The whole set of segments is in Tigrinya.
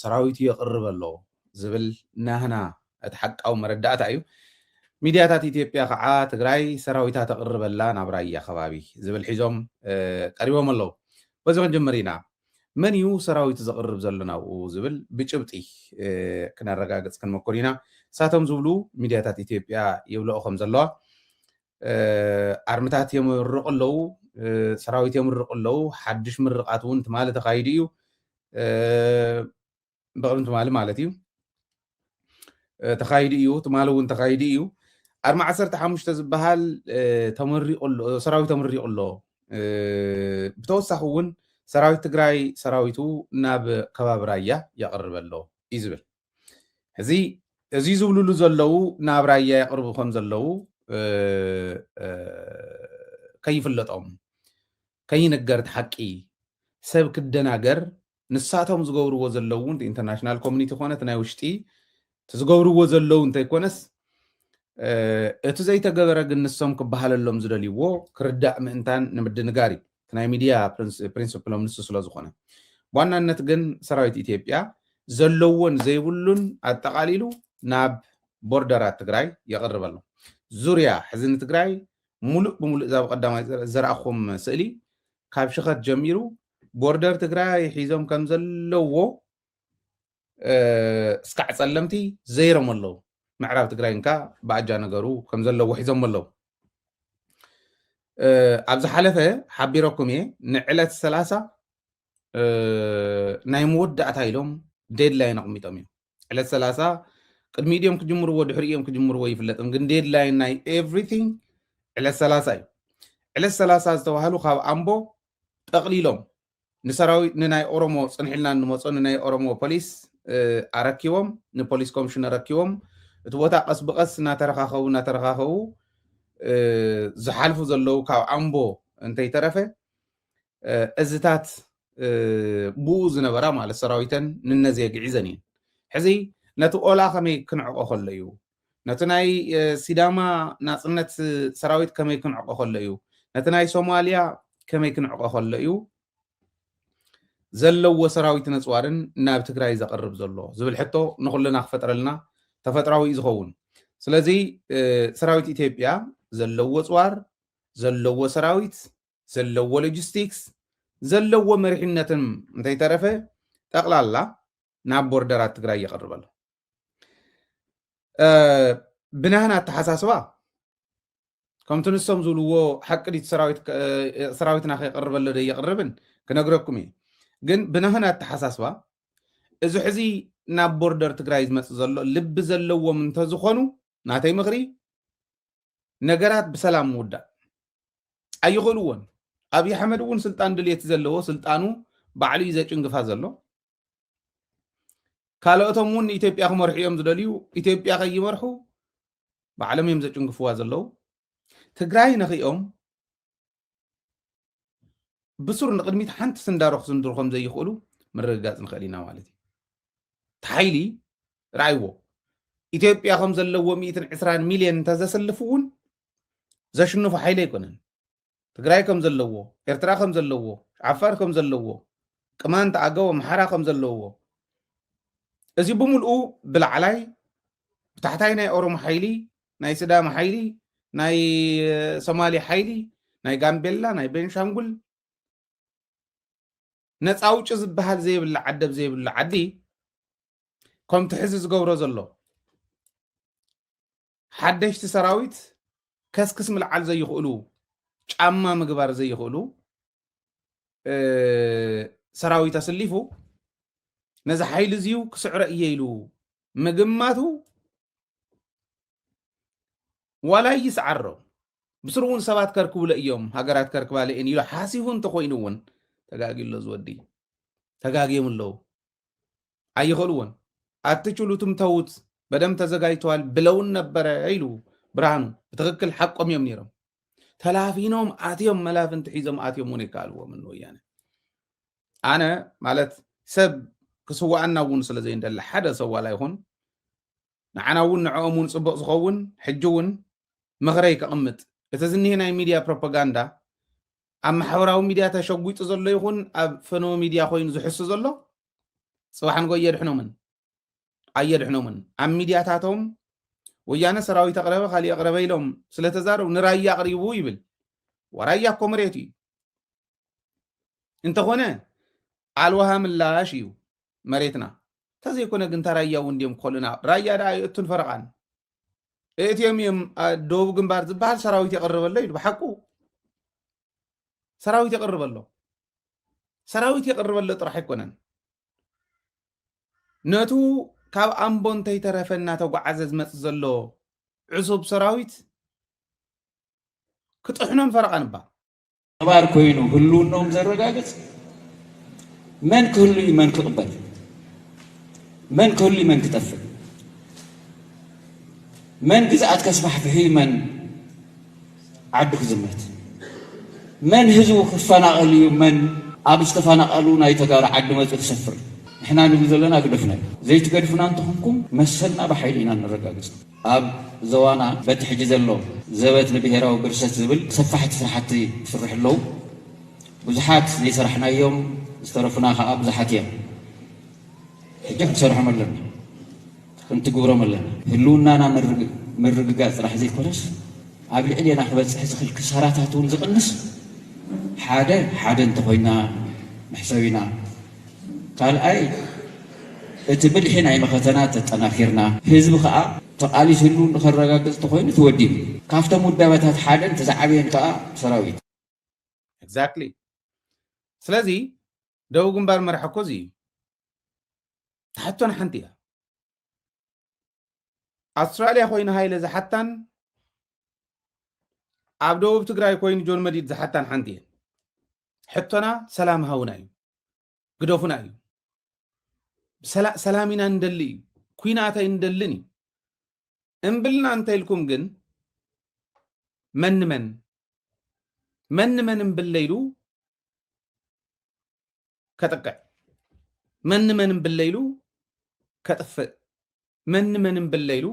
ሰራዊቱ የቕርብ ኣሎ ዝብል ናህና እቲ ሓቃዊ መረዳእታ እዩ። ሚድያታት ኢትዮጵያ ከዓ ትግራይ ሰራዊታ ተቕርበላ ናብ ራያ ከባቢ ዝብል ሒዞም ቀሪቦም ኣለዉ። በዚ ክንጅምር ኢና። መን እዩ ሰራዊቱ ዘቕርብ ዘሎ ናብኡ ዝብል ብጭብጢ ክነረጋግፅ ክንመኩር ኢና። ንሳቶም ዝብሉ ሚድያታት ኢትዮጵያ ይብለኦ ከም ዘለዋ ኣርምታት የምርቑ ኣለዉ፣ ሰራዊት የምርቑ ኣለዉ። ሓድሽ ምርቓት እውን ትማሊ ተኻይዱ እዩ። ብቕድሚ ትማሊ ማለት እዩ ተኻይዱ እዩ። ትማሊ እውን ተኻይዱ እዩ። ኣርማ ዓሰርተ ሓሙሽተ ዝበሃል ተመሪቑ ኣሎ፣ ሰራዊት ተመሪቑ ኣሎ። ብተወሳኺ እውን ሰራዊት ትግራይ ሰራዊቱ ናብ ከባቢ ራያ የቕርብ ኣሎ እዩ ዝብል። እዚ እዚ ዝብልሉ ዘለዉ ናብ ራያ የቕርቡ ከም ዘለዉ ከይፍለጦም ከይንገር እቲ ሓቂ ሰብ ክደናገር ንሳቶም ዝገብርዎ ዘለዉ ኢንተርናሽናል ኮሚኒቲ ኮነ እቲ ናይ ውሽጢ እቲ ዝገብርዎ ዘለዉ እንተይኮነስ እቲ ዘይተገበረ ግን ንሶም ክበሃለሎም ዝደልይዎ ክርዳእ ምእንታን ንምድንጋር እዩ። ናይ ሚድያ ፕሪንስፕሎም ንሱ ስለ ዝኾነ ብዋናነት ግን ሰራዊት ኢትዮጵያ ዘለዎን ዘይብሉን ኣጠቓሊሉ ናብ ቦርደራት ትግራይ የቕርብ ኣሎ። ዙርያ ሕዚ ንትግራይ ሙሉእ ብሙሉእ እዛ ብቀዳማይ ዘርኣኹም ስእሊ ካብ ሽኸት ጀሚሩ ቦርደር ትግራይ ሒዞም ከም ዘለዎ እስካዕ ጸለምቲ ዘይሮም ኣለዉ። ምዕራብ ትግራይ እንካ ብኣጃ ነገሩ ከም ዘለዎ ሒዞም ኣለዉ። ኣብ ዝሓለፈ ሓቢረኩም እየ ንዕለት ሰላሳ ናይ መወዳእታ ኢሎም ዴድላይን ኣቕሚጦም እዮም። ዕለት ሰላሳ ቅድሚ ኢድዮም ክጅምርዎ ድሕሪ እዮም ክጅምርዎ ይፍለጥም ግን ዴድላይን ናይ ኤቭሪቲንግ ዕለት ሰላሳ እዩ። ዕለት ሰላሳ ዝተባህሉ ካብ ኣምቦ ጠቕሊሎም ንሰራዊት ንናይ ኦሮሞ ጽንሕልና እንመጾ ንናይ ኦሮሞ ፖሊስ ኣረኪቦም ንፖሊስ ኮሚሽን ኣረኪቦም እቲ ቦታ ቀስ ብቀስ እናተረኻኸቡ እናተረኻኸቡ ዝሓልፉ ዘለዉ ካብ ኣምቦ እንተይተረፈ እዝታት ብኡ ዝነበራ ማለት ሰራዊተን ንነዚ የግዒዘን እየን። ሕዚ ነቲ ኦላ ከመይ ክንዕቆ ከሎ እዩ ነቲ ናይ ሲዳማ ናፅነት ሰራዊት ከመይ ክንዕቆ ከሎ እዩ ነቲ ናይ ሶማሊያ ከመይ ክንዕቆ ከሎ እዩ ዘለዎ ሰራዊት ነፅዋርን ናብ ትግራይ ዘቕርብ ዘሎ ዝብል ሕቶ ንኩልና ክፈጥረልና ተፈጥራዊ እዩ ዝኸውን። ስለዚ ሰራዊት ኢትዮጵያ ዘለዎ ፅዋር ዘለዎ ሰራዊት ዘለዎ ሎጂስቲክስ ዘለዎ መሪሕነትን እንተይተረፈ ጠቕላላ ናብ ቦርደራት ትግራይ የቕርብ ኣሎ። ብናህና ኣተሓሳስባ ከምቲ ንሶም ዝብልዎ ሓቂ ድዩ ሰራዊትና ከይቐርበሎ ዶ የቕርብን ክነግረኩም እየ። ግን ብናህና ኣተሓሳስባ እዚ ሕዚ ናብ ቦርደር ትግራይ ዝመፅእ ዘሎ ልቢ ዘለዎም እንተዝኾኑ ናተይ ምኽሪ ነገራት ብሰላም ምውዳእ ኣይኽእልዎን። ኣብይ ኣሕመድ እውን ስልጣን ድልየት ዘለዎ ስልጣኑ ባዕሉ እዩ ዘጭንግፋ ዘሎ። ካልኦቶም እውን ንኢትዮጵያ ክመርሑ እዮም ዝደልዩ። ኢትዮጵያ ከይመርሑ ባዕሎም እዮም ዘጭንግፍዋ ዘለዉ። ትግራይ ነኺኦም ብሱር ንቕድሚት ሓንቲ ስንዳሮ ክስንድሩ ከም ዘይኽእሉ ምርግጋፅ ንኽእል ኢና ማለት እዩ። እቲ ሓይሊ ረኣይዎ ኢትዮጵያ ከም ዘለዎ ሚእትን ዕስራን ሚልዮን እንተዘስልፍ እውን ዘሽንፉ ሓይሊ ኣይኮነን። ትግራይ ከም ዘለዎ ኤርትራ ከም ዘለዎ ዓፋር ከም ዘለዎ ቅማንት ኣገው ኣምሓራ ከም ዘለዎ እዚ ብምልኡ ብላዕላይ ብታሕታይ ናይ ኦሮሞ ሓይሊ ናይ ስዳማ ሓይሊ ናይ ሶማሌ ሓይሊ ናይ ጋምቤላ ናይ ቤንሻንጉል ነፃ ኣውጪ ዝበሃል ዘይብላ ዓዲ ኣብ ዘይብላ ዓዲ ከምቲ ሕዚ ዝገብሮ ዘሎ ሓደሽቲ ሰራዊት ከስክስ ምልዓል ዘይኽእሉ ጫማ ምግባር ዘይኽእሉ ሰራዊት ኣስሊፉ ነዚ ሓይሊ እዚዩ ክስዕሮ እየ ኢሉ ምግማቱ ዋላ ይስዓሮ ብስሩ እውን ሰባት ከርክቡለ እዮም ሃገራት ከርክባለ እየን ኢሉ ሓሲቡ እንተኮይኑ እውን ተጋጊ ኣሎ ዝወዲ ተጋግዮም ኣለዉ ኣይኽእልዎን ኣትችሉትም ተውት በደም ተዘጋጅተዋል ብለውን ነበረ ኢሉ ብርሃኑ ብትክክል ሓቆም እዮም ነይሮም ተላፊኖም ኣትዮም መላፍንቲ ሒዞም ኣትዮም እውን ይከኣልዎም ንወያነ ኣነ ማለት ሰብ ክስዋኣና እውን ስለ ዘይንደሊ ሓደ ሰብ ዋላ ይኹን ንዓና እውን ንዕኦም እውን ፅቡቅ ዝኸውን ሕጂ እውን ምኽረይ ከቕምጥ እቲ ዝኒህ ናይ ሚድያ ፕሮፓጋንዳ ኣብ ማሕበራዊ ሚድያ ተሸጒጡ ዘሎ ይኹን ኣብ ፈነወ ሚድያ ኮይኑ ዝሕሱ ዘሎ ጽባሕ ንጎ ኣየድሕኖምን ኣየድሕኖምን። ኣብ ሚድያታቶም ወያነ ሰራዊት ኣቕረበ፣ ካሊእ ኣቕረበ ኢሎም ስለተዛረቡ፣ ንራያ ኣቕሪቡ ይብል። ወራያ እኮ መሬት እዩ። እንተኾነ ኣልዋሃ ምላሽ እዩ መሬትና። እንተዘይኮነ ግን፣ እታ ራያ እውን ድዮም ክኸሉና? ራያ ደኣ የእቱን ፈረቓን። እእትዮም እዮም፣ አ፣ ደቡብ ግንባር ዝበሃል ሰራዊት የቕርበሎ ኢሉ። ብሓቁ ሰራዊት የቕርበሎ። ሰራዊት የቕርበሎ ጥራሕ ኣይኮነን። ነቱ ካብ ኣምቦ እንተይተረፈ እናተጓዓዘ ዝመጽእ ዘሎ ዕሱብ ሰራዊት ክጥሕኖን ፈረቓን እባ። ነባር ኮይኑ ህልውናኦም ዘረጋግጽ መን ክህሉ እዩ፣ መን ክቕበል፣ መን ክህሉ እዩ፣ መን ክጠፍእ፣ መን ግዝኣት ከስፋሕፍሕ እዩ፣ መን ዓዱ ክዝመት፣ መን ህዝቡ ክፈናቐል እዩ፣ መን ኣብ ዝተፈናቐሉ ናይ ተጋሩ ዓዲ መፂኡ ክሰፍር። ንሕና ንብል ዘለና ግደፉና እዩ። ዘይትገድፉና እንተኾንኩም መሰልና ብሓይሊ ኢና ነረጋግጽ። ኣብ ዞባና በቲ ሕጂ ዘሎ ዘበት ንብሄራዊ ብርሰት ዝብል ሰፋሕቲ ስራሕቲ ትስርሕ ኣለዉ። ብዙሓት ዘይሰራሕናዮም ዝተረፉና ከዓ ብዙሓት እዮም። ሕጂ ክንሰርሖም ኣለና፣ ክንትግብሮም ኣለና። ህልውናና ምርግ-፣ ምርግጋፅ ጥራሕ ዘይኮነስ ኣብ ልዕሌና ክበፅሕ ዝኽእል ክሳራታት እውን ዝቕንስ ሓደ ሓደ እንተኾይና መሕሰብ ኢና። ካልኣይ እቲ ብልሒ ናይ መኸተና ተጠናኺርና ህዝቢ ከዓ ተቓሊስሉ ንኸረጋግፅ እንተኾይኑ ተወዲቡ። ካብቶም ውዳበታት ሓደን እቲ ዝዓበየን ከዓ ሰራዊት። Exactly። ስለዚ ደቡብ ግንባር መራሕ እኮ እዚ እዩ። ትሓቶን ሓንቲ እያ። ኣውስትራልያ ኮይኑ ሃይለ ዝሓታን ኣብ ደቡብ ትግራይ ኮይኑ ጆን መዲድ ዝሓታን ሓንቲ እየን። ሕቶና ሰላም ሃውና እዩ፣ ግደፉና እዩ። ሰላ-፣ ሰላም ኢና እንደሊ እዩ፣ ኩናት ኣይንደልን እዩ። እምብልና እንተኢልኩም ግን መን ንመን፣ መን ንመን እምብለ ኢሉ ከጥቅዕ፣ መን ንመን እምብለ ኢሉ ከጥፍእ፣ መን ንመን እምብለ ኢሉ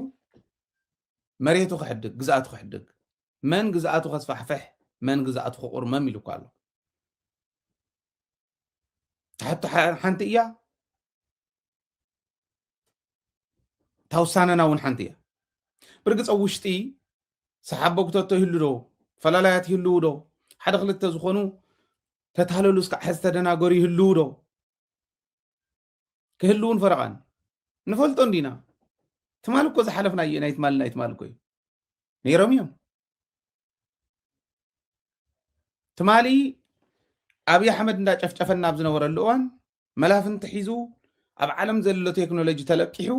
መሬቱ ክሕድግ፣ ግዝኣቱ ክሕድግ፣ መን ግዝኣቱ ከስፋሕፍሕ፣ መን ግዝኣቱ ክቑርመም ኢሉ እኮ ኣሎ። ትሕቶ ሓ-፣ ሓንቲ እያ። እታ ውሳነና እውን ሓንቲ እያ። ብርግፅ ኣብ ውሽጢ ሰሓቦ ክተቶ ይህሉ ዶ? ፈላላያት ይህልዉ ዶ? ሓደ ክልተ ዝኾኑ ተታለሉ እስካዕ ሕዚ ተደናገሩ ይህልዉ ዶ? ክህልውን ፈረቓን ንፈልጦ እንዲና። ትማል እኮ ዝሓለፍናዮ ናይ ትማል፣ ናይ ትማል እኮ እዩ። ነይሮም እዮም። ትማሊ ኣብይ ኣሕመድ እንዳጨፍጨፈና ኣብ ዝነበረሉ እዋን፣ መላፍንቲ ሒዙ ኣብ ዓለም ዘሎ ቴክኖሎጂ ተለቂሑ፣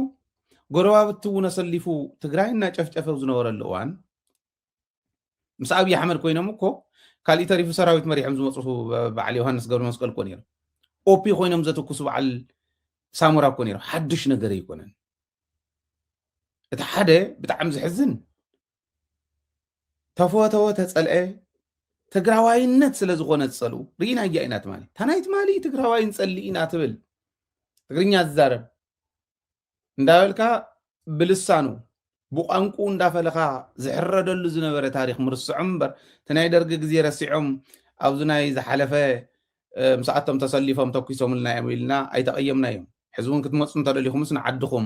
ጎረባብቲ እውን ኣሰሊፉ ትግራይ እናጨፍጨፈ ኣብ ዝነበረሉ እዋን፣ ምስ ኣብይ ኣሕመድ ኮይኖም እኮ ካሊእ ተሪፉ ሰራዊት መሪሖም ዝመፁ በዓል ዮሃንስ ገብረ መስቀል እኮ ነይሮም። ኦፒ ኮይኖም ዘተኩሱ በዓል ሳሞራ እኮ ነይሮም። ሓድሽ ነገር ኣይኮነን። እቲ ሓደ ብጣዕሚ ዝሕዝን፣ ተፈተወ ተጸልአ ትግራዋይነት ስለ ዝኾነ ዝጸልኡ ርኢናያ ኢና። ትማሊ እታ ናይ ትማሊ ትግራዋይ ንጸልእ ኢና ትብል ትግርኛ ዝዛረብ እንዳበልካ ብልሳኑ ብቋንቁ እንዳፈለኻ ዝሕረደሉ ዝነበረ ታሪኽ ምርስዖም እምበር፣ እቲ ናይ ደርጊ ግዜ ረሲዖም ኣብዚ ናይ ዝሓለፈ፣ እ፣ ምስኣቶም ተሰሊፎም ተኩሶምልና እዮም ኢልና ኣይተቐየምናዮም። ሕዚ እውን ክትመፁ እንተደሊኹምስ ንዓድኹም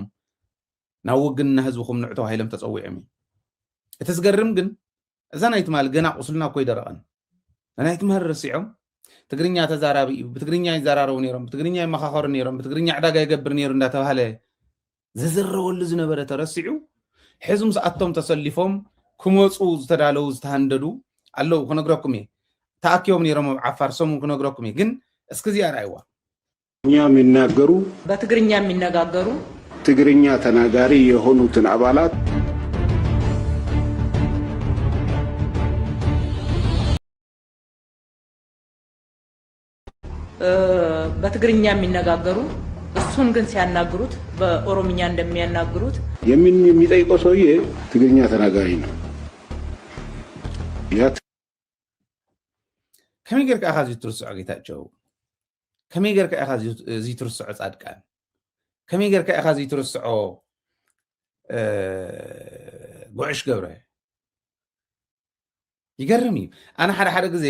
ናብ ውግንና ህዝብኹም ንዑ ተባሂሎም ተፀዊዖም እዮም። እቲ ዝገርም ግን እዛ ናይ ትማል ገና ቁስልና እኮ ኣይደረቐን። ናይ ትማል ረሲዖም ትግርኛ ተዛራቢ እዩ፣ ብትግርኛ ይዘራረቡ ነይሮም፣ ብትግርኛ ይመኻኸሩ ነይሮም፣ ብትግርኛ ዕዳጋ ይገብር ነይሩ እንዳተባሃለ ዝዝረበሉ ዝነበረ ተረሲዑ፣ ሕዚ ምስኣቶም ተሰሊፎም ክመፁ ዝተዳለዉ ዝተሃንደዱ ኣለዉ። ክነግረኩም እየ። ተኣኪቦም ነይሮም ኣብ ዓፋር ሰሙን ክነግረኩም እየ። ግን እስኪ እዚኣ ረኣይዋ። ትግርኛ የሚናገሩ በትግርኛ የሚነጋገሩ ትግርኛ ተናጋሪ የሆኑትን አባላት በትግርኛ የሚነጋገሩ እሱን ግን ሲያናግሩት በኦሮምኛ እንደሚያናግሩት የምን የሚጠይቀው ሰውዬ ትግርኛ ተናጋሪ ነው። ያ ከመይ ጌርካ ኢኻ እዚ ትርስዖ ጌታቸው? ከመይ ጌርካ ኢኻ እዚ ትርስዖ ጻድቃን? ከመይ ጌርካ ኢኻ እዚ ትርስዖ ጉዕሽ ገብረ? ይገርም እዩ። ኣነ ሓደ ሓደ ግዜ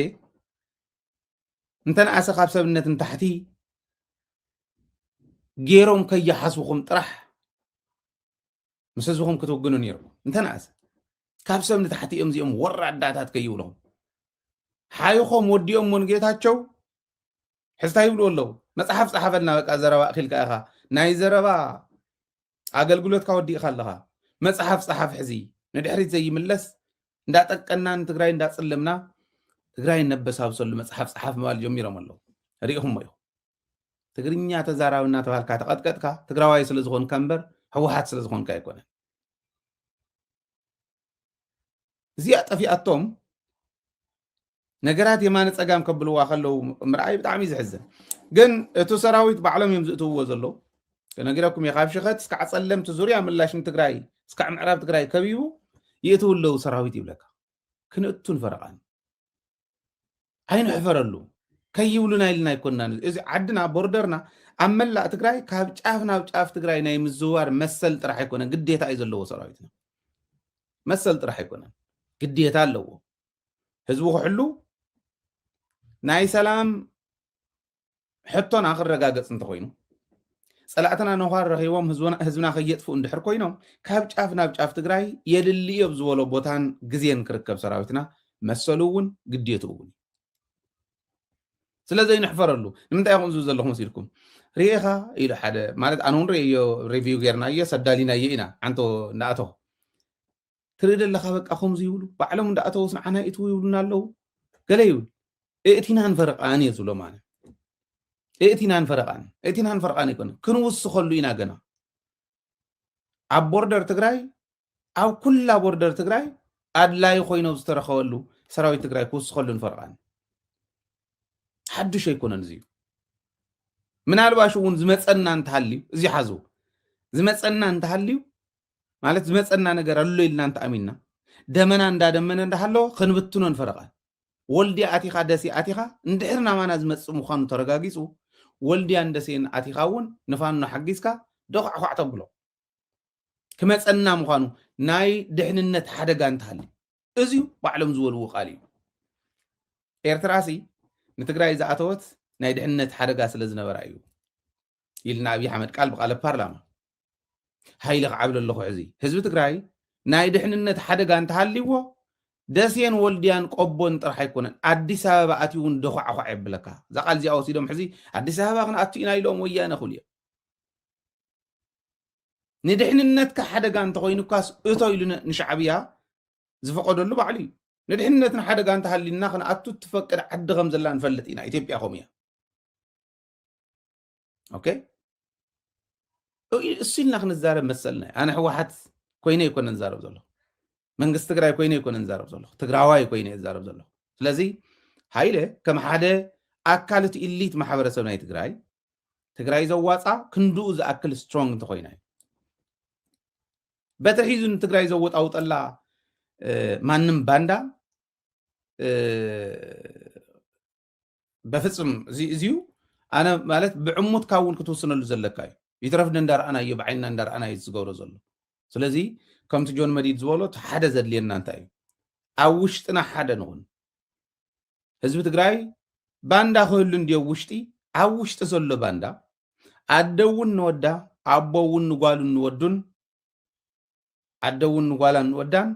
እንተነኣሰ ካብ ሰብነት ንታሕቲ ገይሮም ከይሓስቡኹም ጥራሕ ምስ ህዝብኹም ክትውግኑ ነይርኩም። እንተነኣሰ ካብ ሰብ ንታሕቲ እዮም እዚኦም ወራዳታት ከይብልኹም። ሓይኾም ወዲኦም ሞን ጌታቸው ሕዝታ ይብሉ ኣለዉ። መጽሓፍ ጸሓፈልና በቃ ዘረባ ኣኺልካ ኢኻ። ናይ ዘረባ ኣገልግሎትካ ወዲእኻ ኣለኻ። መጽሓፍ ጸሓፍ ሕዚ ንድሕሪት ዘይምለስ እንዳጠቀና ንትግራይ እንዳጽለምና ትግራይ ነበሳብሰሉ መጽሓፍ ጸሓፍ ምባል ጀሚሮም ኣለዉ። ሪኢኹሞ ኢኹም። ትግርኛ ተዛራቢ እናተባልካ ተቐጥቀጥካ ትግራዋይ ስለ ዝኾንካ እምበር ህወሓት ስለ ዝኾንካ ኣይኮነን። እዚኣ ጠፊኣቶም ነገራት የማነ ጸጋም ከብልዋ ከለዉ ምርኣይ ብጣዕሚ እዩ ዘሕዝን። ግን እቲ ሰራዊት ባዕሎም እዮም ዝእትውዎ ዘለዉ። ነጊረኩም እየ፣ ካብ ሽኸት እስካዕ ጸለምቲ ዙርያ ምላሽ ንትግራይ እስካዕ ምዕራብ ትግራይ ከቢቡ ይእትው ኣለዉ ሰራዊት ይብለካ። ክንእቱ ንፈረቓን ኣይንሕፈረሉ ከይብሉና ኢልና ኣይኮንና። እዚ ዓድና ቦርደርና ኣብ መላእ ትግራይ ካብ ጫፍ ናብ ጫፍ ትግራይ ናይ ምዝዋር መሰል ጥራሕ ኣይኮነን፣ ግዴታ እዩ ዘለዎ ሰራዊትና። መሰል ጥራሕ ኣይኮነን፣ ግዴታ ኣለዎ። ህዝቡ ክሕሉ ናይ ሰላም ሕቶና ክረጋገጽ እንተኾይኑ፣ ጸላእትና ነዃር ረኺቦም ህዝብና ከየጥፍኡ እንድሕር ኮይኖም፣ ካብ ጫፍ ናብ ጫፍ ትግራይ የድሊ እዩ ኣብ ዝበሎ ቦታን ግዜን ክርከብ ሰራዊትና መሰሉ እውን ግዴትኡ እውን እዩ። ስለ ዘይንሕፈረሉ ንምንታይ ኢኹም ዝብል ዘለኹም መሲልኩም? ርኢኻ ኢሉ ሓደ ማለት ኣነ እውን ርእዮ፣ ሪቪው ጌርናዮ ሰዳሊናዮ ኢና። ዓንቶ እንዳኣተኹ ትርኢ ደለኻ በቃ ከምዚ ይብሉ ባዕሎም እንዳኣተውስ ንዓና ይእትዉ ይብሉና ኣለዉ። ገለ ይብል እእቲናን ፈረቃን እየ ዝብሎ ማለት እእቲናን ፈረቃን እእቲናን ፈረቃን ይኮነ ክንውስኸሉ ኢና ገና ኣብ ቦርደር ትግራይ ኣብ ኩላ ቦርደር ትግራይ ኣድላይ ኮይኖም ዝተረኸበሉ ሰራዊት ትግራይ ክውስኸሉ ንፈረቃን ሓድሽ ኣይኮነን እዚ እዩ። ምናልባሽ እውን ዝመፀና እንተሃልዩ እዚ ሓዙ ዝመፀና እንተሃልዩ ማለት ዝመፀና ነገር ኣሎ ኢልና እንተኣሚንና ደመና እንዳደመነ እንዳሃለዎ ክንብትኖ ንፈረቃን ወልድያ ኣቲኻ ደሴ ኣቲኻ እንድሕር ናባና ዝመፅእ ምዃኑ ተረጋጊፁ ወልድያን ደሴን ኣቲኻ እውን ንፋኖ ሓጊዝካ ደኳዕኳዕ ተብሎ ክመፀና ምዃኑ ናይ ድሕንነት ሓደጋ እንተሃልዩ እዚዩ ባዕሎም ዝበልዎ ቃል እዩ። ኤርትራሲ ንትግራይ ዝኣተወት ናይ ድሕንነት ሓደጋ ስለ ዝነበራ እዩ ኢልና ኣብይ ኣሕመድ ቃል ብቃል ፓርላማ ሓይሊ ክዓብል ኣለኹ ሕዚ ህዝቢ ትግራይ ናይ ድሕንነት ሓደጋ እንተሃልይዎ ደሴን ወልድያን ቆቦን ጥራሕ ኣይኮነን ኣዲስ ኣበባ ኣትዩ እውን ደኳዕኳዕ የብለካ እዛ ቃል እዚኣ ወሲዶም ሕዚ ኣዲስ ኣበባ ክንኣቱ ኢና ኢሎም ወያነ ክብሉ እዮም ንድሕንነትካ ሓደጋ እንተኮይኑካስ እቶ ኢሉ ንሻዕብያ ዝፈቀደሉ ባዕሉ እዩ ንድሕንነትና ሓደጋ እንተሃልዩና ክንኣቱ ትፈቅድ ዓዲ ከም ዘላ ንፈልጥ ኢና ኢትዮጵያ ከምኡ እያ ኦኬ እሱ ኢልና ክንዛረብ መሰልና ኣነ ህወሓት ኮይነ ይኮነ ዝዛረብ ዘሎ መንግስቲ ትግራይ ኮይነ ይኮነ ዝዛረብ ዘሎ ትግራዋይ ኮይነ ዝዛረብ ዘሎ ስለዚ ሃይለ ከም ሓደ ኣካል እቲ ኢሊት ማሕበረሰብ ናይ ትግራይ ትግራይ ዘዋፃ ክንድኡ ዝኣክል ስትሮንግ እንተኮይና እዩ በትሪ ሒዙ ንትግራይ ዘወጣውጠላ ማንም ባንዳ በፍፅም እዚዩ ኣነ ማለት ብዕሙትካ እውን ክትውስነሉ ዘለካ እዩ ይትረፍ ንእንዳርኣናዮ ብዓይንና እንዳርኣናዮ ዝገብሮ ዘሎ ስለዚ ከምቲ ጆን መዲድ ዝበሎ እቲ ሓደ ዘድልየና እንታይ እዩ ኣብ ውሽጥና ሓደ ንኹን ህዝቢ ትግራይ ባንዳ ክህሉ እንድዮ ውሽጢ ኣብ ውሽጢ ዘሎ ባንዳ ኣደ እውን ንወዳ ኣቦ እውን ንጓሉን ንወዱን ኣደ እውን ንጓላን ንወዳን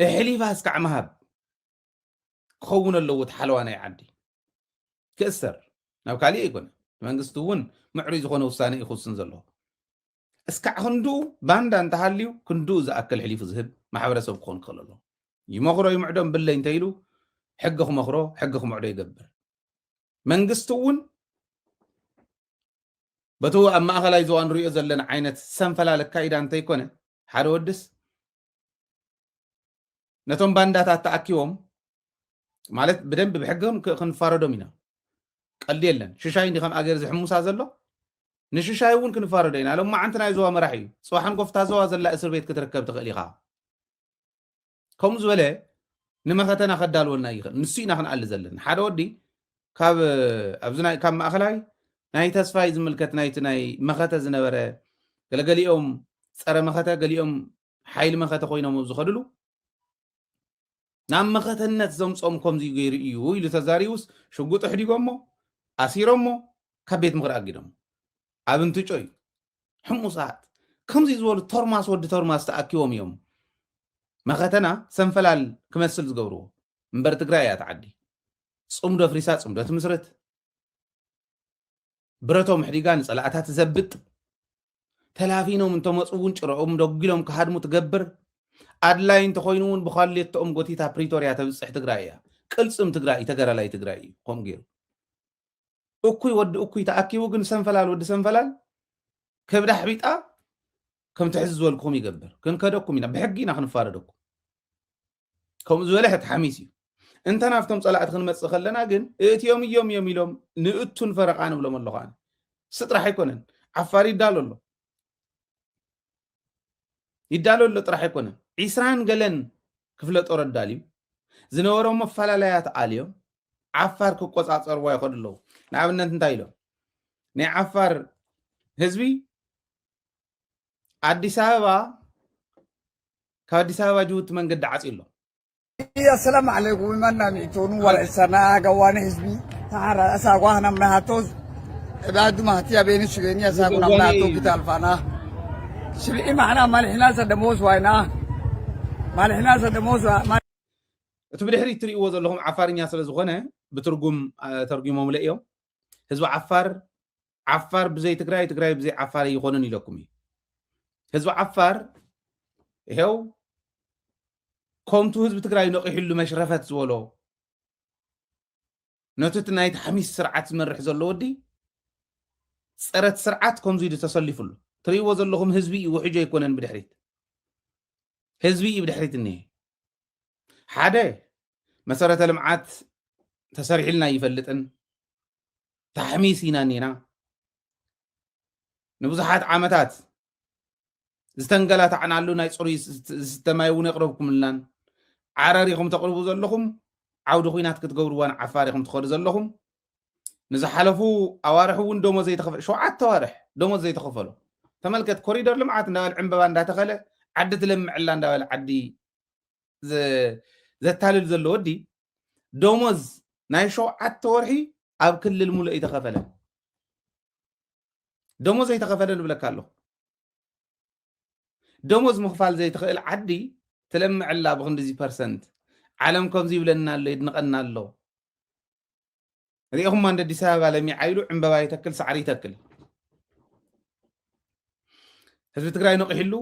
እሕሊፋ እስካዕ ምሃብ ክኸውን ኣለዎ እቲ ሓለዋ ናይ ዓዲ ክእሰር ናብ ካሊእ ኣይኮነ መንግስቲ እውን ምዕሩይ ዝኾነ ውሳነ እዩ ክውስን ዘለዎ እስካዕ ክንድኡ ባንዳ እንተሃልዩ ክንድኡ ዝኣክል ሕሊፉ ዝህብ ማሕበረሰብ ክኾን ክኽእል ኣለዎ ይመኽሮ ይምዕዶም ብለይ እንተኢሉ ሕጊ ክመኽሮ ሕጊ ክምዕዶ ይገብር መንግስቲ እውን በቲ ኣብ ማእኸላይ ዞባ ንሪኦ ዘለና ዓይነት ሰንፈላል ኣካይዳ እንተይኮነ ሓደ ወድስ ነቶም ባንዳታት ተኣኪቦም ማለት ብደንቢ ብሕግም ክንፋረዶም ኢና ቀልዲ የለን ሽሻይ እንዲ ከም ኣገር ዝሕሙሳ ዘሎ ንሽሻይ እውን ክንፋረዶ ኢና ሎማዓንቲ ናይ ዞባ መራሕ እዩ ፅባሕ ንጎፍታ ዞባ ዘላ እስር ቤት ክትርከብ ትኽእል ኢኻ ከምኡ ዝበለ ንመኸተና ከዳልወልና ይኽእል ንሱ ኢና ክንኣሊ ዘለና ሓደ ወዲ ካብ ኣብዚ ናይ ካብ ማእኸላይ ናይ ተስፋይ ዝምልከት ናይቲ ናይ መኸተ ዝነበረ ገለገሊኦም ፀረ መኸተ ገሊኦም ሓይሊ መኸተ ኮይኖም ኣብ ዝኸድሉ ናብ መኸተነት ዘምፆም ከምዚ ገይሩ እዩ ኢሉ ተዛሪቡስ ሽጉጥ ኣሕዲጎሞ ኣሲሮሞ ካብ ቤት ምኽሪ ኣጊዶም ኣብ እንትጮ እዩ። ሕሙሳት ከምዚ ዝበሉ ቶርማስ ወዲ ቶርማስ ተኣኪቦም እዮም መኸተና ሰንፈላል ክመስል ዝገብርዎ። እምበር ትግራይ እያ ተዓዲ። ጽምዶ ፍሪሳ ጽምዶ ትምስርት። ብረቶም ሕዲጋ ንጸላእታት ዘብጥ። ተላፊኖም እንተመጹ እውን ጭረኦም ደጒሎም ክሃድሙ ትገብር። ኣድላይ እንተኾይኑ እውን ብኳሌቶኦም ጎቲታ ፕሪቶርያ ተብጽሕ ትግራይ እያ። ቅልጽም ትግራይ እዩ፣ ተጋዳላይ ትግራይ እዩ። ከምኡ ገይሩ እኩይ ወዲ እኩይ ተኣኪቡ ግን ሰንፈላል ወዲ ሰንፈላል ከብዳ ኣሕቢጣ ከምቲ ሕዚ ዝበልኩኹም ይገብር። ክንከደኩም ኢና፣ ብሕጊ ኢና ክንፋረደኩም። ከምኡ ዝበለ ሕት ሓሚስ እዩ። እንተ ናብቶም ጸላእቲ ክንመጽእ ከለና ግን እእትዮም እዮም እዮም ኢሎም ንእቱን ፈረቓ ንብሎም ኣለኹ ኣነ። እሱ ጥራሕ ኣይኮነን። ዓፋር ይዳሎ ኣሎ። ይዳሎ ኣሎ ጥራሕ ኣይኮነን። ዒስራን ገለን ክፍለ ጦር ኣዳልዩ ዝነበሮም መፈላለያት ኣልዮም ዓፋር ክቆጻጸርዋ ይኸዱ ኣለዉ። ንኣብነት እንታይ ኢሎም? ናይ ዓፋር ህዝቢ ኣዲስ ኣበባ፣ ካብ ኣዲስ ኣበባ ጅቡቲ መንገዲ ዓጽዩ ኣሎ። السلام عليكم من نام يتونو ولا إسانا قواني حزبي. تعالى أساقوا أنا من هاتوز. بعد ما هتيا بيني شغيني أساقوا أنا من هاتوز بتالفانا. شبعي معنا مالحنا سدموس وينا. مالحنا سدموس وينا. እቲ ብድሕሪት ትርእይዎ ዘለኹም ዓፋርኛ ስለ ዝኾነ ብትርጉም ተርጉሞምለ እዮም። ህዝቢ ዓፋር፣ ዓፋር ብዘይ ትግራይ፣ ትግራይ ብዘይ ዓፋር ኣይኾነን ኢለኩም እዩ። ህዝቢ ዓፋር ይሄው ከምቱ ህዝቢ ትግራይ ነቂሕሉ መሽረፈት ዝበሎ ነቲ እቲ ናይ ተሓሚስ ስርዓት ዝመርሕ ዘሎ ወዲ ጸረት ስርዓት ከምዚ ኢሉ ተሰሊፉሉ ትርእይዎ ዘለኹም ህዝቢ እዩ። ውሕጅ ኣይኮነን ብድሕሪት ህዝቢ እዩ ብድሕሪት እኒሄ። ሓደ መሰረተ ልምዓት ተሰሪሕልና ይፈልጥን ታሕሚስ ኢና ኔና ንብዙሓት ዓመታት ዝተንገላታዕናሉ ናይ ፅሩይ ዝስተ ማይ እውን የቕረብኩምልናን ዓረር ኢኹም ተቕርቡ ዘለኹም ዓውዲ ኩናት ክትገብርዋ ንዓፋር ኢኹም ትኸዱ ዘለኹም ንዝሓለፉ ኣዋርሕ እውን ደሞዝ ዘይተኸፈ ሸውዓተ ኣዋርሕ ደሞዝ ዘይተኸፈሎ ተመልከት ኮሪደር ልምዓት እንዳበል ዕምበባ እንዳተኸለ ዓዲ ትለምዕላ እንዳበል ዓዲ ዘታልል ዘሎ ወዲ ደሞዝ ናይ ሸውዓተ ወርሒ ኣብ ክልል ሙሉእ ኣይተኸፈለን። ደሞዝ ኣይተኸፈለን እብለካ ኣለኹ። ደሞዝ ምኽፋል ዘይትኽእል ዓዲ ትለምዕላ ብክንድዚ ፐርሰንት ዓለም ከምዚ ይብለና ኣሎ የድንቐና ኣሎ። ሪኢኹማ እንደ ኣዲስ ኣበባ ለሚዓ ኢሉ ዕምበባ ይተክል ሳዕሪ ይተክል። ህዝቢ ትግራይ ነቂሕሉ፣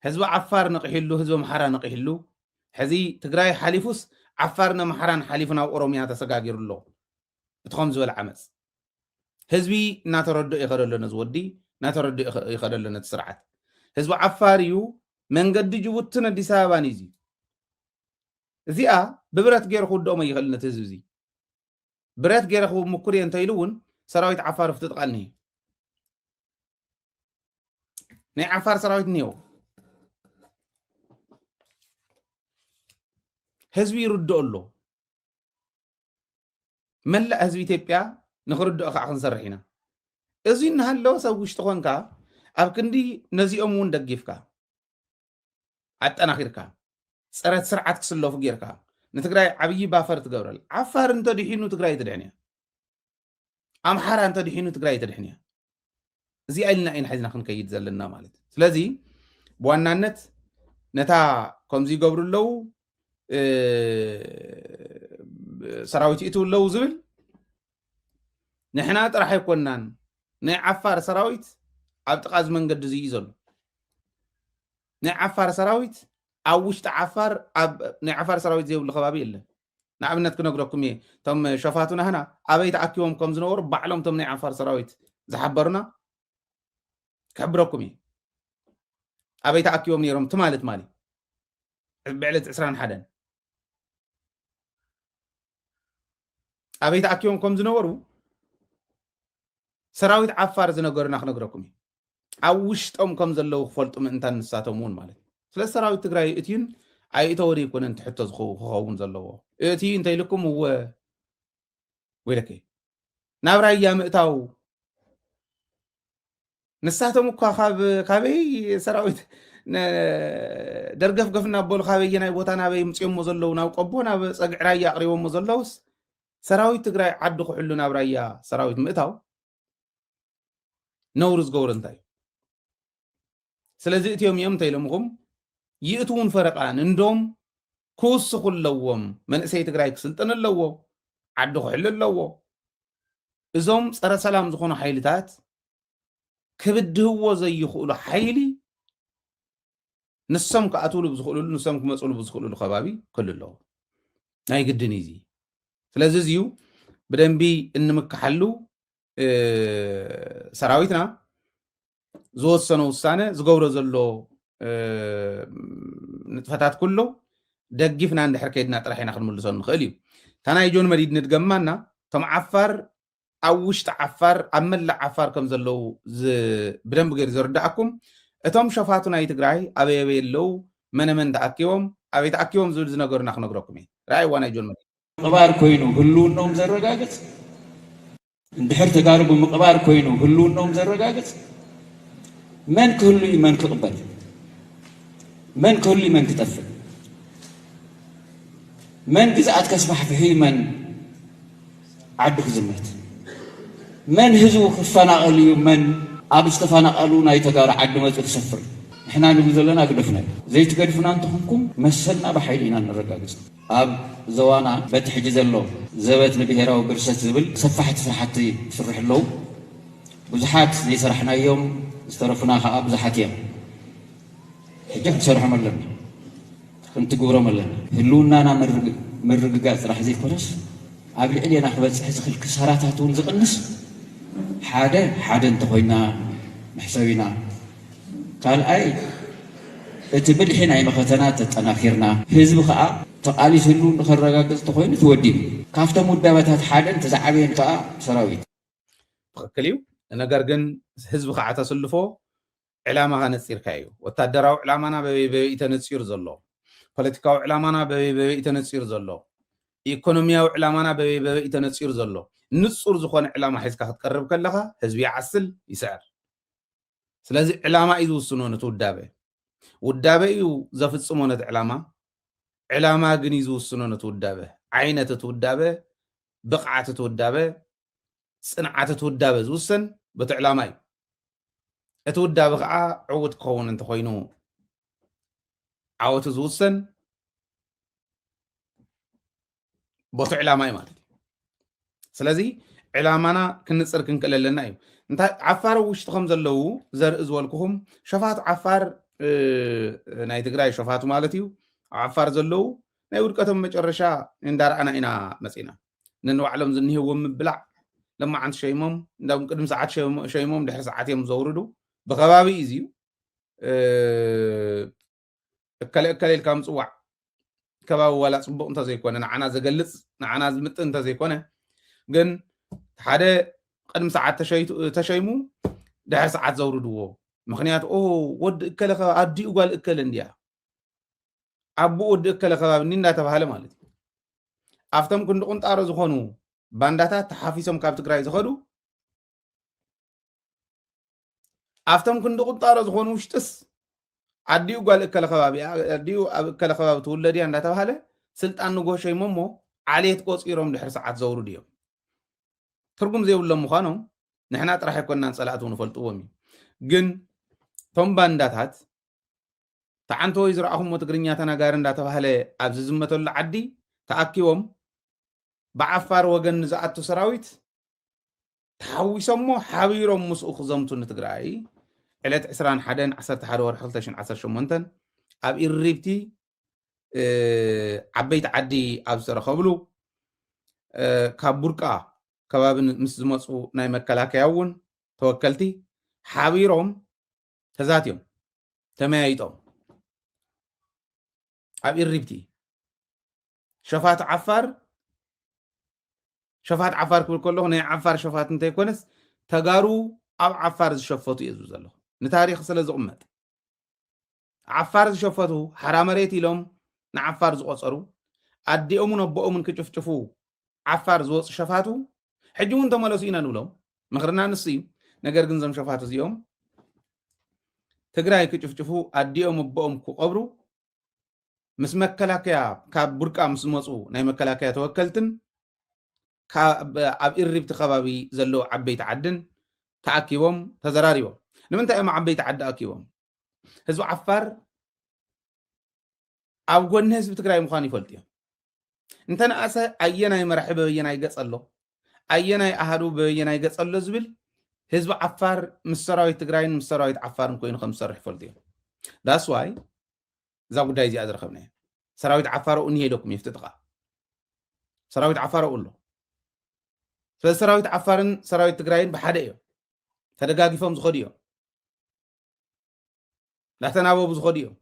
ህዝቢ ዓፋር ነቂሕሉ፣ ህዝቢ ኣምሓራ ነቂሕሉ። ሕዚ ትግራይ ሓሊፉስ ዓፋርን ኣምሓራን ሓሊፉ ናብ ኦሮሚያ ተሰጋጊሩ ኣሎ። እቲ ከም ዝበለ ዓመፅ ህዝቢ እናተረድኦ ይኸደሎ ነዚ ወዲ እናተረድኦ ይኸደሎ ነቲ ስርዓት። ህዝቢ ዓፋር እዩ መንገዲ ጅቡትን ኣዲስ ኣበባን እዩ። እዚኣ ብብረት ገይሩ ክውድኦም ኣይኽእል ነቲ ህዝቢ እዚ ብረት ገይረ ክምኩር እየ እንተኢሉ እውን ሰራዊት ዓፋር ፍጥጥቃል እኒሄ ናይ ዓፋር ሰራዊት እኒሄው ህዝቢ ይርድኦ ኣሎ መላእ ህዝቢ ኢትዮጵያ ንክርድኦ ከዓ ክንሰርሕ ኢና እዚ እናሃለወ ሰብ ውሽጢ ኮንካ ኣብ ክንዲ ነዚኦም እውን ደጊፍካ ኣጠናኺርካ ፀረት ስርዓት ክስለፉ ጌርካ ንትግራይ ዓብዪ ባፈር ትገብረል ዓፋር እንተድሒኑ ትግራይ ትድሕን እያ ኣምሓራ እንተድሒኑ ትግራይ ትድሕን እያ እዚኣ ኢልና ኢና ሒዝና ክንከይድ ዘለና ማለት እዩ ስለዚ ብዋናነት ነታ ከምዚ ይገብሩ ኣለዉ ሰራዊት ይእትው ኣለዉ ዝብል ንሕና ጥራሕ ኣይኮንናን ናይ ዓፋር ሰራዊት ኣብ ጥቓ እዚ መንገዲ እዚ እዩ ዘሎ ናይ ዓፋር ሰራዊት ኣብ ውሽጢ ዓፋር ኣብ ናይ ዓፋር ሰራዊት ዘይብሉ ከባቢ የለን ንኣብነት ክነግረኩም እየ እቶም ሸፋቱ ናህና ኣበይ ተኣኪቦም ከም ዝነበሩ ባዕሎም እቶም ናይ ዓፋር ሰራዊት ዝሓበሩና ክሕብረኩም እየ ኣበይ ተኣኪቦም ነይሮም ትማሊ ትማሊ ብዕለት ዕስራን ሓደን ኣበይ ተኣኪቦም ከም ዝነበሩ ሰራዊት ዓፋር ዝነገሩና ክነግረኩም እዩ ኣብ ውሽጦም ከም ዘለዉ ክፈልጡ ምእንታን ንሳቶም እውን ማለት እዩ ስለዚ ሰራዊት ትግራይ እትዩን ኣይእተወን ኣይኮነን ትሕቶ ክኸውን ዘለዎ እቲ እንተኢልኩም እወ ወይለከ ናብ ራያ ምእታው ንሳቶም እኳ ካብ ካበይ ሰራዊት ደርገፍገፍ እናበሉ ካበየ ናይ ቦታ ናበይ ምፅዮሞ ዘለዉ ናብ ቆቦ ናብ ፀግዒ ራያ ኣቅሪቦሞ ዘለውስ ሰራዊት ትግራይ ዓዲ ክሕሉ ናብ ራያ ሰራዊት ምእታው ነውሪ ዝገብሩ እንታይ እዩ? ስለዚ እቲኦም እዮም እንተ ኢሎምኹም ይእትውን ፈረቃን እንዶም ክውስኹ ኣለዎም። መንእሰይ ትግራይ ክስልጥን ኣለዎ፣ ዓዲ ክሕሉ ኣለዎ። እዞም ጸረ ሰላም ዝኾኑ ሓይልታት ክብድህዎ ዘይኽእሉ ሓይሊ ንሶም ክኣትውሉ ብዝኽእሉሉ፣ ንሶም ክመፅሉ ብዝኽእሉሉ ከባቢ ክህሉ ኣለዎ። ናይ ግድን እዩ እዚ። ስለዚ እዚዩ ብደንቢ እንምክሓሉ፣ እ፣ ሰራዊትና ዝወሰኖ ውሳነ፣ ዝገብሮ ዘሎ፣ እ፣ ንጥፈታት ኩሉ ደጊፍና እንድሕር ከይድና ጥራሕ ኢና ክንምልሶ ንኽእል እዩ። እታ ናይ ጆን መዲድ ንድገማና፣ እቶም ዓፋር ኣብ ውሽጢ ዓፋር፣ ኣብ መላእ ዓፋር ከም ዘለዉ ዝ-፣ ብደንብ ገይሩ ዝርዳእኩም። እቶም ሸፋቱ ናይ ትግራይ ኣበይ ኣበይ ኣለዉ፣ መነ መን ተኣኪቦም፣ ኣበይ ተኣኪቦም ዝብል ዝነገሩና ክነግረኩም እየ። ረኣይዋ ናይ ጆን መዲድ። ምቕባር ኮይኑ ህልውናኦም ዘረጋግጽ፣ እንድሕር ተጋሩ ብምቕባር ኮይኑ ህልውናኦም ዘረጋግጽ፣ መን ክህሉ እዩ፣ መን ክቕበል፣ መን ክህሉ እዩ፣ መን ክጠፍእ፣ መን ግዝኣት ከስፋሕፍሕ እዩ፣ መን ዓዱ ክዝመት፣ መን ህዝቡ ክፈናቐል እዩ፣ መን ኣብ ዝተፈናቐሉ ናይ ተጋሩ ዓዲ መፅኡ ክሰፍር። ንሕና ንብል ዘለና ግደፉና እዩ። ዘይትገድፉና እንተኾንኩም መሰልና ብሓይሊ ኢና ነረጋግጽ። ኣብ ዞባና በቲ ሕጂ ዘሎ ዘበት ንብሄራዊ ብርሰት ዝብል ሰፋሕቲ ስራሕቲ ይስርሑ ኣለዉ። ብዙሓት ዘይሰራሕናዮም ዝተረፉና ከዓ ብዙሓት እዮም። ሕጂ ክንሰርሖም ኣለና፣ ክንትግብሮም ኣለና። ህልውናና ምርግ-፣ ምርግጋጽ ጥራሕ ዘይኮነስ ኣብ ልዕሌና ክበጽሕ ዝኽእል ክሳራታት እውን ዝቕንስ ሓደ ሓደ እንተኾይና መሕሰቢና። ካልኣይ እቲ ብልሒ ናይ መኸተና ተጠናኺርና ህዝቢ ከዓ ተቓሊስሉ ንኸረጋግጽ ተኾይኑ ተወዲቡ። ካብቶም ውዳበታት ሓደን እቲ ዝዓበየን ከዓ ሰራዊት። ትኽክል እዩ። ነገር ግን ህዝቢ ከዓ ተስልፎ ዕላማኻ ነጺርካ እዩ። ወታደራዊ ዕላማና በበይ በበይ እዩ ተነጺሩ ዘሎ፣ ፖለቲካዊ ዕላማና በበይ በበይ እዩ ተነጺሩ ዘሎ፣ ኢኮኖሚያዊ ዕላማና በበይ በበይ እዩ ተነጺሩ ዘሎ። ንጹር ዝኾነ ዕላማ ሒዝካ ክትቀርብ ከለኻ ህዝቢ ይዓስል፣ ይስዕር። ስለዚ ዕላማ እዩ ዝውስኖ ነቲ ውዳበ። ውዳበ እዩ ዘፍጽሞ ነቲ ዕላማ። ዕላማ ግን እዩ ዝውስኖ ነቲ ውዳበ። ዓይነት እቲ ውዳበ፣ ብቕዓት እቲ ውዳበ፣ ጽንዓት እቲ ውዳበ ዝውሰን በቲ ዕላማ እዩ። እቲ ውዳበ ከዓ ዕዉት ክኸውን እንተኾይኑ ዓወቱ ዝውሰን በቲ ዕላማ እዩ ማለት እዩ። ስለዚ ዕላማና ክንጽር ክንክእል ኣለና እዩ። እንታይ ዓፋር ኣብ ውሽጢ ከም ዘለዉ ዘርኢ ዝበልኩኹም ሸፋቱ ዓፋር፣ እ፣ ናይ ትግራይ ሸፋቱ ማለት እዩ። ኣብ ዓፋር ዘለዉ ናይ ውድቀቶም መጨረሻ እንዳረኣና ኢና መጺና። ነንባዕሎም ዝኒህዎም ምብላዕ ለማዓንቲ ሸይሞም፣ እንዳውም ቅድሚ ሰዓት ሸይሞ-፣ ሸይሞም ድሕሪ ሰዓት እዮም ዘውርዱ። ብኸባቢ እዩ እዚዩ። እ፣ እከለ እከለ ኢልካ ምጽዋዕ ከባቢ ዋላ ጽቡቕ እንተዘይኮነ፣ ንዓና ዘገልጽ፣ ንዓና ዝምጥን እንተዘይኮነ፣ ግን ሓደ ቅድሚ ሰዓት ተሸይቱ-፣ ተሸይሙ ድሕሪ ሰዓት ዘውርድዎ። ምኽንያቱ፣ "ኦ፣ ወዲ እከለ ከ-፣ ኣዲኡ ጓል እከለ እንድያ፣ ኣቦኡ ወዲ እከለ ከባቢ እንዲ" እንዳተባሃለ ማለት እዩ። ኣብቶም ክንዲ ቁንጣሮ ዝኾኑ ባንዳታት ተሓፊሶም ካብ ትግራይ ዝኸዱ፣ ኣብቶም ክንዲ ቁንጣሮ ዝኾኑ ውሽጥስ ኣዲኡ ጓል እከለ ከባቢ እያ፣ ኣዲኡ ኣብ እከለ ከባቢ ትውለድ እያ እንዳተባሃለ ስልጣን ንጎ ሸይሞ እሞ ዓሌት ቆጺሮም ድሕሪ ሰዓት ዘውርዱ እዮም። ትርጉም ዘይብሎም ምዃኖም ንሕና ጥራሕ ኣይኮንናን ጸላእቲ እውን ይፈልጥዎም እዩ። ግን እቶም ባንዳታት ተዓንተወይ ዝረኣኹሞ ትግርኛ ተናጋሪ እንዳተባህለ ኣብ ዝዝመተሉ ዓዲ ተኣኪቦም ብዓፋር ወገን ንዝኣቱ ሰራዊት ተሓዊሶሞ ሓቢሮም ምስኡ ክዘምቱ ንትግራይ ዕለት ዕስራን ሓደን ዓሰርተ ሓደ ወርሒ ክልተ ሽሕን ዓሰርተ ሸሞንተን ኣብ ኢሪብቲ፣ እ፣ ዓበይቲ ዓዲ ኣብ ዝተረኸብሉ፣ እ፣ ካብ ቡርቃ ከባቢ ን-፣ ምስ ዝመፁ ናይ መከላከያ እውን ተወከልቲ ሓቢሮም ተዛትዮም፣ ተመያይጦም ኣብ ኢሪብቲ ሸፋት ዓፋር፣ ሸፋት ዓፋር ክብል ከለኹ ናይ ዓፋር ሸፋት እንተይኮነስ ተጋሩ ኣብ ዓፋር ዝሸፈቱ እየ ዝብል ዘለኹ። ንታሪኽ ስለ ዝቕመጥ ዓፋር ዝሸፈቱ ሓራ መሬት ኢሎም ንዓፋር ዝቆጸሩ ኣዲኦምን ኣቦኦምን ክጭፍጭፉ ዓፋር ዝወፁ ሸፋቱ ሕጂ እውን ተመለሱ ኢና ንብሎም። ምኽርና ንሱ እዩ። ነገር ግን እዞም ሸፋቱ እዚኦም ትግራይ ክጭፍጭፉ ኣዲኦም ኣቦኦም ክቐብሩ ምስ መከላከያ ካብ ቡርቃ ምስ ዝመፁ ናይ መከላከያ ተወከልትን ካብ ኣብ ኢሪብቲ ከባቢ ዘለዉ ዓበይቲ ዓድን ተኣኪቦም ተዘራሪቦም። ንምንታይ እዮም ዓበይቲ ዓዲ ኣኪቦም? ህዝቢ ዓፋር ኣብ ጎኒ ህዝቢ ትግራይ ምዃኑ ይፈልጡ እዮም። እንተነኣሰ ኣየናይ መራሒ በበየናይ ገፅ ኣሎ፣ ኣየናይ ኣሃዱ በበየናይ ገፅ ኣሎ ዝብል ህዝቢ ዓፋር ምስ ሰራዊት ትግራይን ምስ ሰራዊት ዓፋርን ኮይኑ ከም ዝሰርሕ ይፈልጡ እዮም። That's why እዛ ጉዳይ እዚኣ ዝረኸብናዮ ሰራዊት ዓፋር ኣብኡ እኒሄ ኢለኩም የፍጥጥኻ። ሰራዊት ዓፋር ኣብኡ ኣሎ። ስለዚ ሰራዊት ዓፋርን ሰራዊት ትግራይን ብሓደ እዮም። ተደጋጊፎም ዝኸዱ እዮም። እንዳተናበቡ ዝኸዱ እዮም።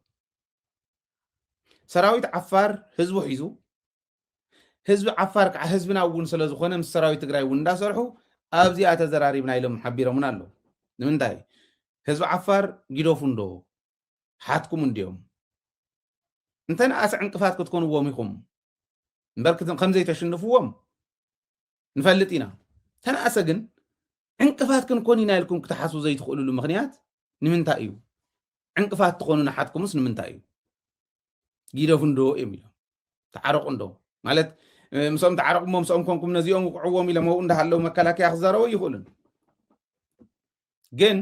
ሰራዊት ዓፋር ህዝቡ ሒዙ፣ ህዝቢ ዓፋር ከዓ ህዝብና እውን ስለ ዝኾነ ምስ ሰራዊት ትግራይ እውን እንዳሰርሑ ኣብዚኣ ተዘራሪብና ኢሎም ሓቢሮምና ኣለዉ። ንምንታይ? ህዝቢ ዓፋር ጊደፉ እንዶ ሓትኩም እንድዮም። እንተ ንኣሰ ዕንቅፋት ክትኮንዎም ኢኹም እምበር ክት-፣ ከም ዘይተሽንፍዎም ንፈልጥ ኢና። ተነኣሰ ግን ዕንቅፋት ክንኮን ኢና ኢልኩም ክትሓስቡ ዘይትኽእሉሉ ምኽንያት ንምንታይ እዩ? ዕንቅፋት ትኾኑ ንሓትኩምስ ንምንታይ እዩ? ጊደፉ እንዶ እዮም ኢሎም። ተዓረቑ እንዶ ማለት፣ እ፣ ምስኦም ተዓረቑ እሞ ምስኦም ኮንኩም ነዚኦም ውቅዕዎም ኢሎም ኣብኡ እንዳሃለዉ መከላከያ ክዛረቡ ይኽእሉን። ግን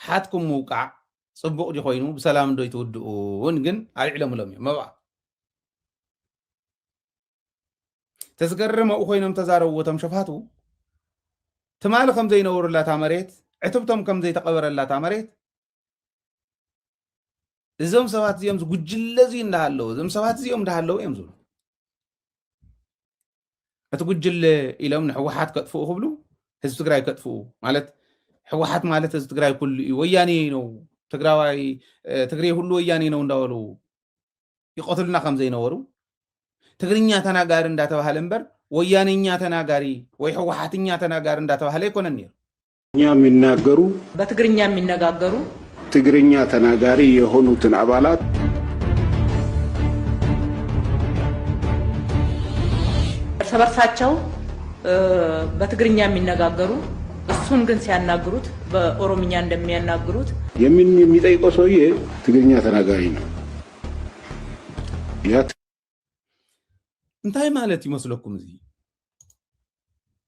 ሓትኩም ምውቃዕ ጽቡቕ ድዩ ኮይኑ? ብሰላም እንዶ ይትውድኡን ግን ኣልዒሎምሎም እዮም። መብኣ ተዝገርም ኣብኡ ኮይኖም ተዛረብዎ እቶም ሸፋቱ። ትማሊ ከም ዘይነበሩላ እታ መሬት፣ ዕትብቶም ከም ዘይተቐበረላ እታ መሬት፣ እዞም ሰባት እዚኦም፣ እዚ ጉጅለ እዚ እንዳሃለዉ፣ እዞም ሰባት እዚኦም እንዳሃለዉ እዮም ዝብሉ። እቲ ጉጅለ ኢሎም ንህወሓት ከጥፍኡ ክብሉ፣ ህዝቢ ትግራይ ከጥፍኡ ማለት፣ ህወሓት ማለት ህዝቢ ትግራይ ኩሉ እዩ፣ ወያኔ ነው ትግራዋይ፣ እ፣ ትግሬ ሁሉ ወያኔ ነው እንዳበሉ ይቐትሉና ከም ዘይነበሩ፣ ትግርኛ ተናጋሪ እንዳተባሃለ እምበር ወያኔኛ ተናጋሪ ወይ ህወሓትኛ ተናጋሪ እንዳተባሃለ ኣይኮነን ነይሩ። ትግርኛ የሚናገሩ በትግርኛ የሚነጋገሩ ትግርኛ ተናጋሪ የሆኑትን አባላት እርስ በርሳቸው፣ እ፣ በትግርኛ የሚነጋገሩ፣ እሱን ግን ሲያናግሩት በኦሮምኛ እንደሚያናግሩት የምን የሚጠይቀው ሰውዬ ትግርኛ ተናጋሪ ነው። ያ እንታይ ማለት ይመስለኩም እዚ?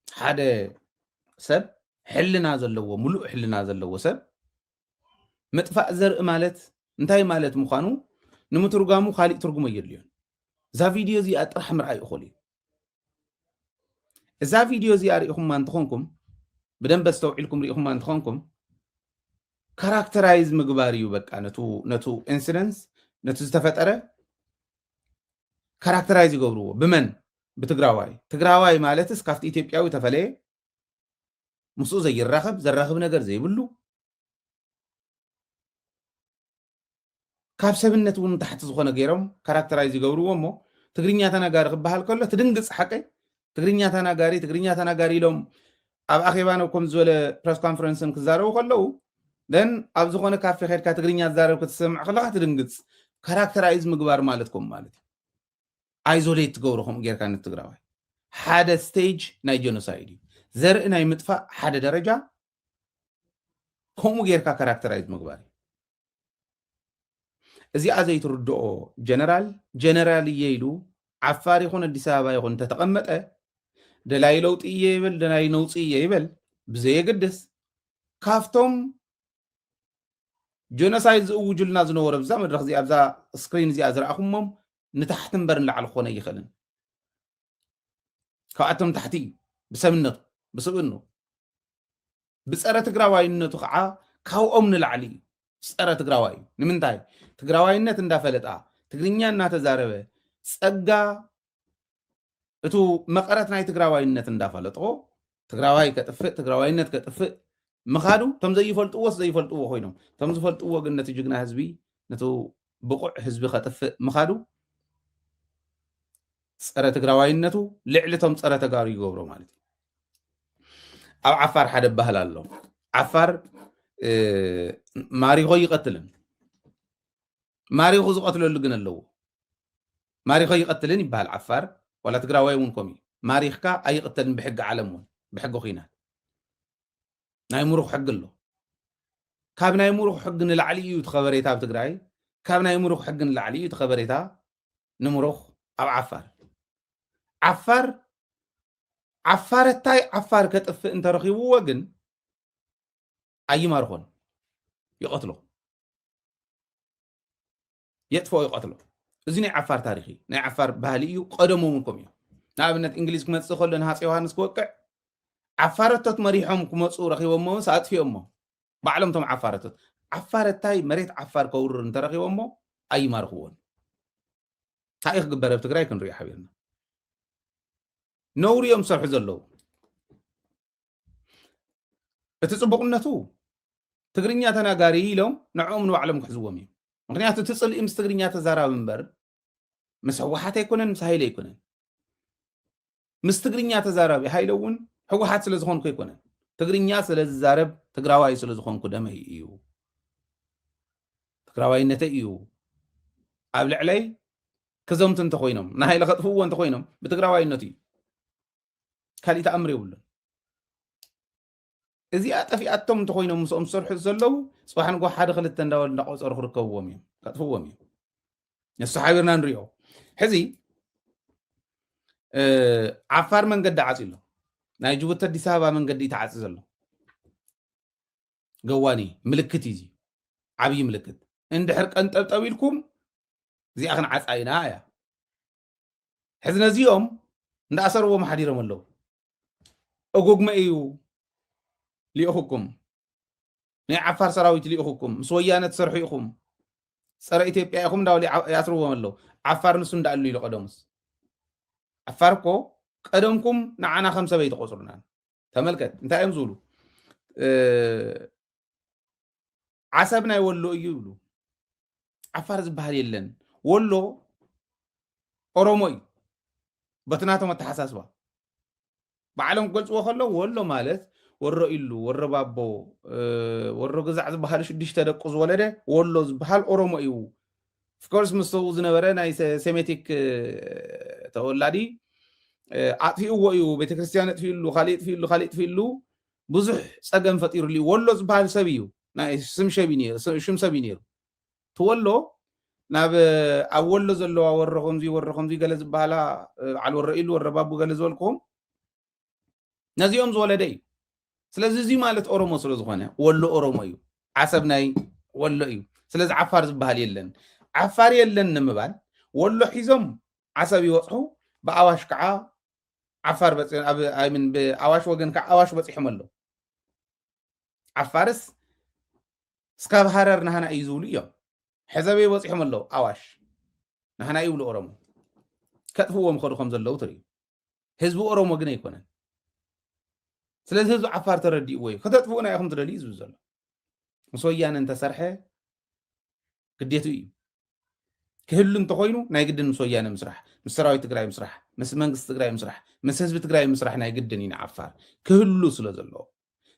ሓደ ሰብ ሕልና ዘለዎ፣ ሙሉእ ሕልና ዘለዎ ሰብ ምጥፋእ ዘርኢ ማለት እንታይ ማለት ምዃኑ ንምትርጓሙ ካሊእ ትርጉም ኣየድልዮን። እዛ ቪድዮ እዚኣ ጥራሕ ምርኣይ እኹል እዩ። እዛ ቪድዮ እዚኣ ሪኢኹማ እንተኾንኩም፣ ብደንበ ኣስተውዒልኩም ሪኢኹማ እንተኾንኩም፣ ካራክተራይዝ ምግባር እዩ። በቃ ነቱ፣ ነቱ ኢንሲደንስ፣ ነቱ ዝተፈጠረ ካራክተራይዝ ይገብርዎ። ብመን? ብትግራዋይ። ትግራዋይ ማለትስ ካብቲ ኢትዮጵያዊ ተፈለየ፣ ምስኡ ዘይራኸብ፣ ዘራኽብ ነገር ዘይብሉ፣ ካብ ሰብነት እውን ታሕቲ ዝኾነ ገይሮም ካራክተራይዝ ይገብርዎ። እሞ ትግርኛ ተናጋሪ ክበሃል ከሎ ትድንግፅ። ሓቀይ ትግርኛ ተናጋሪ፣ ትግርኛ ተናጋሪ ኢሎም ኣብ ኣኼባን ኣብ ከምዚ ዝበለ ፕረስ ኮንፈረንስን ክዛረቡ ከለዉ፣ ደን ኣብ ዝኾነ ካፌ ከድካ ትግርኛ ዝዛረብ ክትሰምዕ ከለኻ ትድንግፅ። ካራክተራይዝ ምግባር ማለት ከምኡ ማለት እዩ። ኣይዞሌት ትገብሮ ከምኡ ጌርካ ነቲ ትግራዋይ። ሓደ ስቴጅ ናይ ጀኖሳይድ እዩ። ዘርኢ ናይ ምጥፋእ ሓደ ደረጃ ከምኡ ጌርካ ካራክተራይዝ ምግባር እዩ። እዚኣ ዘይትርድኦ ጀነራል፣ ጀነራል እየ ኢሉ ዓፋር ይኹን ኣዲስ ኣበባ ይኹን እንተተቐመጠ፣ ደላይ ለውጢ እየ ይበል፣ ደላይ ነውፂ እየ ይበል፣ ብዘየገድስ፣ ካብቶም ጀኖሳይድ ዝእውጁልና ዝነበሩ ኣብዛ መድረኽ እዚኣ፣ ኣብዛ ስክሪን እዚኣ ዝረኣኹሞም ንታሕቲ እምበር ንላዕሊ ክኾነ ኣይኽእልን። ካብኣቶም ታሕቲ እዩ፣ ብሰብነቱ፣ ብስብእኑ። ብፀረ ትግራዋይነቱ ከዓ ካብኦም ንላዕሊ እዩ። ፀረ ትግራዋይ እዩ። ንምንታይ? ትግራዋይነት እንዳፈለጣ፣ ትግርኛ እናተዛረበ፣ ፀጋ እቱ መቐረት ናይ ትግራዋይነት እንዳፈለጥዎ፣ ትግራዋይ ከጥፍእ፣ ትግራዋይነት ከጥፍእ ምኻዱ፣ እቶም ዘይፈልጥዎስ ዘይፈልጥዎ ኮይኖም፣ እቶም ዝፈልጥዎ ግን ነቲ ጅግና ህዝቢ፣ ነቲ ብቑዕ ህዝቢ ከጥፍእ ምኻዱ፣ ፀረ ትግራዋይነቱ ልዕሊ እቶም ፀረ ተጋሩ ይገብሮ ማለት እዩ። ኣብ ዓፋር ሓደ ባህል ኣሎ። ዓፋር፣ እ፣ ማሪኾ ይቐትልን። ማሪኹ ዝቐትለሉ ግን ኣለዎ። ማሪኾ ይቐትልን ይበሃል ዓፋር፣ ዋላ ትግራዋይ እውን ከምኡ እዩ። ማሪኽካ ኣይቕተልን ብሕጊ ዓለም እውን፣ ብሕጊ ኹናት። ናይ ምሩኽ ሕጊ ኣሎ። ካብ ናይ ምሩኽ ሕጊ ንላዕሊ እዩ እቲ ከበሬታ ኣብ ትግራይ። ካብ ናይ ምሩኽ ሕጊ ንላዕሊ እዩ እቲ ከበሬታ ንምሩኽ ኣብ ዓፋር። ዓፋር፣ ዓፋረታይ ዓፋር ከጥፍእ እንተረኺብዎ ግን ኣይማርኾን፣ ይቐትሎ፣ የጥፍኦ፣ ይቐትሎ። እዚ ናይ ዓፋር ታሪኽ እዩ፣ ናይ ዓፋር ባህሊ እዩ። ቀደሞም እውን ከምኡ እዩ። ንኣብነት እንግሊዝ ክመፅእ ከሎ ንሃፀይ ዮሃንስ ክወቅዕ ዓፋረቶት መሪሖም ክመፁ ረኺቦሞ ምስ ኣጥፊኦሞ ባዕሎም እቶም ዓፋረቶት። ዓፋረታይ መሬት ዓፋር ከውርር እንተረኺቦሞ ኣይማርኽዎን። እንታይ ክግበር ኣብ ትግራይ ክንሪኦ ሓቢርና። ነውሪ እዮም ዝሰርሑ ዘለዉ። እቲ ፅቡቕነቱ ትግርኛ ተናጋሪ ኢሎም ንዕኦም ንባዕሎም ክሕዝዎም እዮም። ምክንያቱ እቲ ፅልኢ ምስ ትግርኛ ተዛራቢ እምበር ምስ ህወሓት ኣይኮነን፣ ምስ ሃይለ ኣይኮነን። ምስ ትግርኛ ተዛራቢ ሃይለ እውን ህወሓት ስለ ዝኾንኩ ኣይኮነን። ትግርኛ ስለ ዝዛረብ ትግራዋይ ስለ ዝኾንኩ ደመይ እዩ፣ ትግራዋይነተይ እዩ። ኣብ ልዕለይ ክዘምቱ እንተኮይኖም፣ ንሃይለ ከጥፍእዎ እንተኮይኖም ብትግራዋይነቱ እዩ። ካሊእ ተኣምር የብሉን። እዚኣ ጠፊኣቶም እንተኮይኖም ምስኦም ዝሰርሑ ዘለዉ ፅባሕ ንጎ ሓደ ክልተ እንዳበሉ እንዳቆፀሩ ክርከብዎም እዮም፣ ከጥፍዎም እዮም። ንሱ ሓቢርና ንሪኦ። ሕዚ ዓፋር መንገዲ ዓፂ ኣሎ። ናይ ጅቡቲ ኣዲስ ኣበባ መንገዲ ተዓፂ ዘሎ ገዋኒ ምልክት እዩ። ዓብዪ ምልክት። እንድሕር ቀንጠብጠብ ኢልኩም እዚኣ ክንዓፃ ኢና እያ። ሕዚ ነዚኦም እንዳኣሰርዎም ሓዲሮም ኣለዉ። እጉግመ እዩ ልኢኹኩም፣ ናይ ዓፋር ሰራዊት ልኢኹኩም፣ ምስ ወያነ ትሰርሑ ኢኹም፣ ፀረ ኢትዮጵያ ኢኹም እንዳበሉ ይዓ- ይኣስርዎም ኣለዉ። ዓፋር ንሱ እንዳኣሉ ኢሉ ቀደሙስ። ዓፋር እኮ ቀደምኩም ንዓና ከም ሰብ ኣይትቆፅሩናን። ተመልከት እንታይ እዮም ዝብሉ? እ፣ ዓሰብ ናይ ወሎ እዩ ይብሉ። ዓፋር ዝበሃል የለን። ወሎ ኦሮሞ እዩ። በቲ ናቶም ኣተሓሳስባ ባዕሎም ክገልፅዎ ከለዉ ወሎ ማለት ወሮ ኢሉ፣ ወሮ ባቦ፣ ወሮ ግዛዕ ዝበሃሉ ሽዱሽተ ደቁ ዝወለደ ወሎ ዝበሃል ኦሮሞ እዩ። ኦፍኮርስ ምስኡ ዝነበረ ናይ ሴሜቲክ ተወላዲ ኣጥፊእዎ እዩ። ቤተክርስትያን ኣጥፊእሉ፣ ካሊእ ኣጥፊእሉ፣ ካሊእ ኣጥፊእሉ፣ ብዙሕ ፀገም ፈጢሩሉ እዩ። ወሎ ዝበሃል ሰብ እዩ፣ ናይ ስም ሰብ እዩ ነይሩ። ትወሎ ናብ ኣብ ወሎ ዘለዋ ወሮ ከምዚ ወሮ ከምዚ ገለ ዝበሃላ በዓል ወሮ ኢሉ ወሮ ባቡ ገለ ዝበልኩም ነዚኦም ዝወለደ እዩ። ስለዚ እዚ ማለት ኦሮሞ ስለ ዝኾነ ወሎ ኦሮሞ እዩ። ዓሰብ ናይ ወሎ እዩ። ስለዚ ዓፋር ዝበሃል የለን። ዓፋር የለን ንምባል ወሎ ሒዞም ዓሰብ ይበፅሑ፣ ብኣዋሽ ከዓ ዓፋር በፂ- ኣብ- I mean ብኣዋሽ ወገን ከዓ ኣዋሽ በፂሖም ኣለዉ። ዓፋርስ እስካብ ሃረር ናህና እዩ ዝብሉ እዮም። ሕዘበይ በፂሖም ኣለዉ ኣዋሽ ናህና ይብሉ ኦሮሞ። ከጥፍዎም ይኸዱ ከም ዘለዉ ትርእዩ። ህዝቢ ኦሮሞ ግን ኣይኮነን። ስለዚ ህዝቢ ዓፋር ተረዲእዎ እዩ። ከተጥፍኡና ኢኹም ትደልዩ እዩ ዝብል ዘሎ። ምስ ወያነ እንተሰርሐ ግዴቱ እዩ። ክህሉ እንተኾይኑ ናይ ግድን ምስ ወያነ ምስራሕ፣ ምስ ሰራዊት ትግራይ ምስራሕ፣ ምስ መንግስቲ ትግራይ ምስራሕ፣ ምስ ህዝቢ ትግራይ ምስራሕ ናይ ግድን እዩ ንዓፋር ክህሉ ስለ ዘለዎ።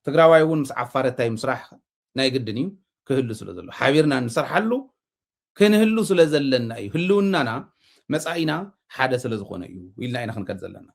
ትግራዋይ እውን ምስ ዓፋረታይ ምስራሕ ናይ ግድን እዩ ክህሉ ስለ ዘሎ። ሓቢርና ንሰርሓሉ ክንህሉ ስለ ዘለና እዩ። ህልውናና መጻኢና ሓደ ስለ ዝኾነ እዩ ኢልና ኢና ክንከድ ዘለና።